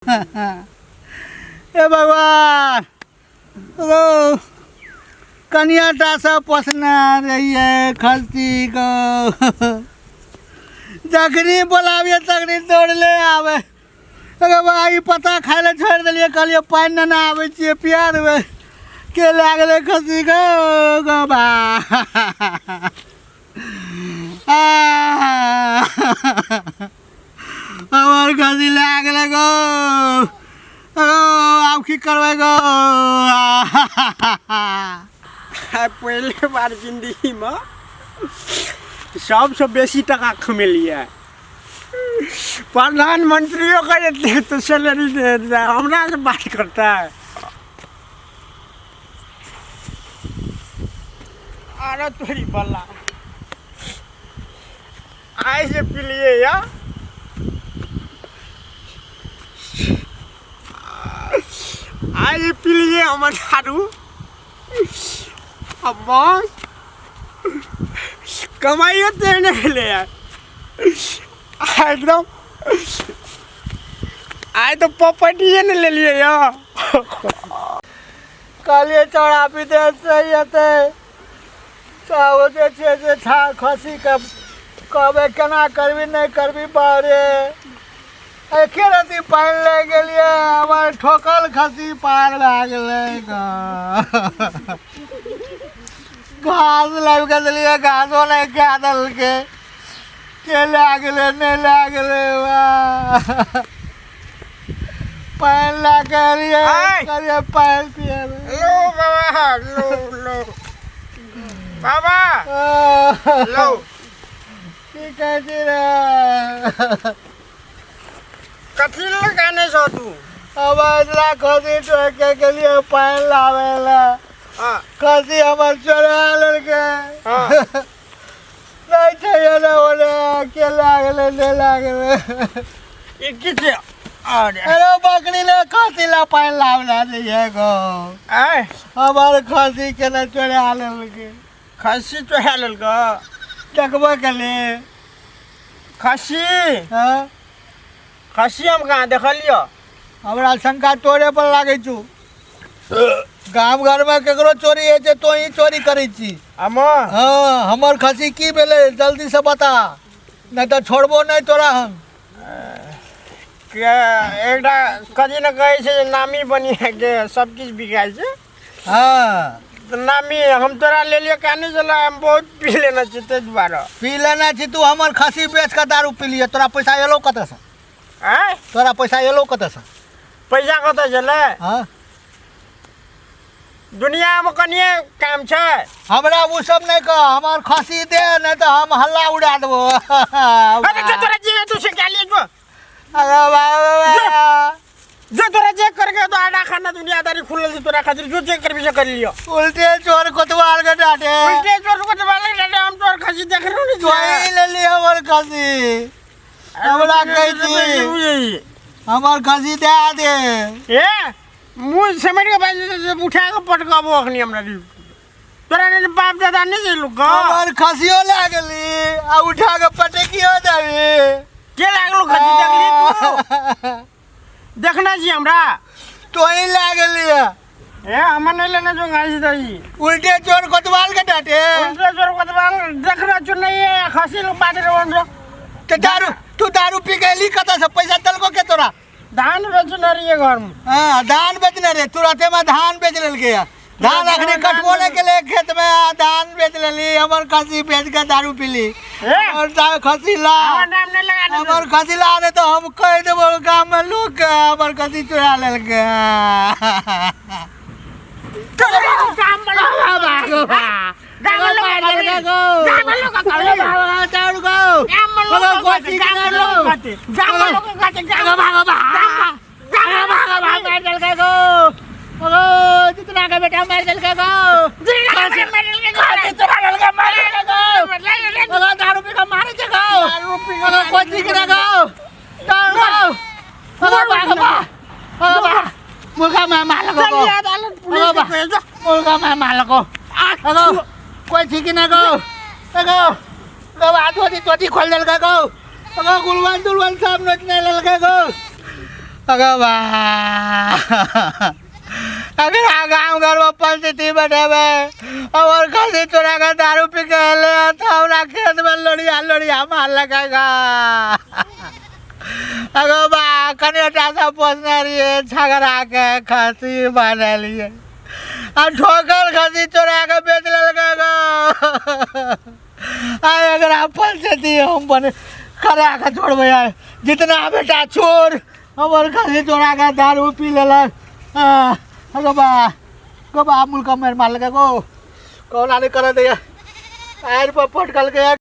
हे भगवान, ओ कनिया टा से पोसने रहिए खस्सी को, जखनी बोलाबिए तखनी दौड़ले आवे। अरे भाई, पता खाय लए छोड़ि देलियै, कहलियै पानि नेने आबै छियै, पिया देबै। के लए गेलै खस्सी गो? गो बा, हमर खस्सी लए गेलै गो। ओ आब की करबै गो? आइ पहिले बार जिन्दगीमे सबसँ बेसी टाका कमेलियै। प्रधानमंत्रियों का एते तो सैलरी दे देता है, हमरा से बात करता है। अरे तोरी बल्ला, आइ से पिलिए या आइ जे पिलिए हमर दारू, आ बस कमाइयो तऽ नहि भेलै यार एकदम। आइ तऽ प्रॉपर्टीए ने लेलियै यऽ। कहलियै चौड़ा विदेश से एतै तऽ ओ जे छै से छा खस्सीके कहबै केना करबी नहि करबी। बारे एके रति पानि लागि गेलियै, हमर ठोकल खस्सी पार भए गेलै। घास लाबि कऽ देलियै, घासो नहि खा देलकै। के लए गेलै? नहि लए गेलै। वाह, पानि लए कऽ एलियै। आय! कहलियै पानि पिएबै। लो बाबा, लो लो बाबा, लो। की कहै छी रे? कथी लगाने छौ तू? अब इतना खसी ठोके गेलियै पानि लाबै लए। हाँ। खसी हमर चोरा लेलकै। नहि छै एने ओने, के लए गेलै, नहि लए गेलै। ई की छै? अरे। अरे बकरी ले, खसी ला पानि लाबै लए जइयै गो। आय। हमर खसी केना चोरा लेलकै? खस्सी चोरा लेलकै? देखबो केली? खस्सी? हँ। खस्सी हम कहाँ देखलियो? हमरा शंका तोरे पर लागै छौ। गाम घरमे केकरो चोरी होइ छै, तोही चोरी करै छी। हमर? हँ, हमर खस्सी की भेलै, जल्दीसँ बता, नहि तऽ छोड़बो नहि तोरा हम। के एकटा कथी ने कहै छै जे नामी बनियाके सब किछु बिकाइ छै। तऽ नामी हम तोरा लेलियो काने छलै, हम बहुत पी लेने छी ताहि दुआरे। पी लेने छी तू? हमर खस्सी बेच कऽ दारू पी लिअ। तोरा पैसा एलौ कतऽसँ? आँय? तोरा पैसा एलौ कतऽसँ? पैसा कतऽ छलै? हँ। दुनियामे कनिए काम छै। हमरा ओ सब नहि कह, हमर खस्सी दे, नहि तऽ हम हल्ला उड़ा देबो। अरे जो तोरा जे तू से गाली जो। अरे बाबा। जो तोरा जे करके तो आडा खाना दुनियादारी खुलल छै तोरा खातिर, जो जे करबी से कर लियो। उल्टे चोर कोतवाल के डांटे। उल्टे चोर को दबाले डांटे। हम तोर खसी देख रहो ने। तोही लेली हमर खस्सी। हमरा कहै छी हमर खस्सी दए दे। ए मुँह समझ के बाजि जे उठा के पटकाबो अखनी हमरा। तोरा ने बाप दादा नहीं छै लोक। हमर खसियो लए गेली आ उठा के पटकियो देबी? के लागलो खसी देखली तू? देखना छी हमरा? तोही लए गेली। ए, हमर नहीं लेना जो घास दही। उल्टे चोर कोतवाल के डांटे। उल्टे चोर कोतवाल देखना चो नहीं है खसी लोग बाज रहे हो। तो दारू, तू दारू पी के एली कतऽ से? पैसा देलको के तोरा? धान बेचने रहिए घर में। हाँ, धान बेचने रे? तुरते में धान बेच लेलकै या? धान अखनी कटबो नहीं केले खेत में आ धान बेच लेली। हमर खसी बेच के दारू पीली? ए! और खसी ला। हमर नाम नहीं लगा दे। हमर खसी ला, नहीं तो हम कह देबो गाँव में लोग के हमर खसी चुरा लेलकै। गाम में लोग, गाम में लोग, गाम में लोग, गाम में लोग कहते, गाम में लोग कहते, गाम में लोग कहते, गाम जितना के बेटा मार देलकै गो। दारू पी के मारे छै गो। कोची के गो दारू गो। मुर्गा में मारलको गो, मुर्गा में मारलको। अगो कोई ठीक ना गो। अगो गो आ धोती धोती खोल देलकै गो। अगो गुलवन तुलवन सब नोचने लेलकै गो। अगो बा, अगर गाँव घरमे पंचायती बैठेबै, हमर खस्सी चोरा कऽ दारू पी के एलै तऽ हमरा खेतमे लोरिया लोरिया मारलकै गा। अगो बा, कनिटा सँ पोसने रहियै, झगड़ा के खस्सी बनेलियै आ ठोकर खस्सी चोरा के बेच लेलकै गो। आ एकरा पंचायती हम बने करा के छोड़बै आइ। जितना बेटा छोड़, हमर खस्सी चोरा के दारू पी लेलक। अगो बा, गो बा, मुल्क मारि मारलकै गो, कौना नहि करऽ दैया, आड़ि पर पटकलकै।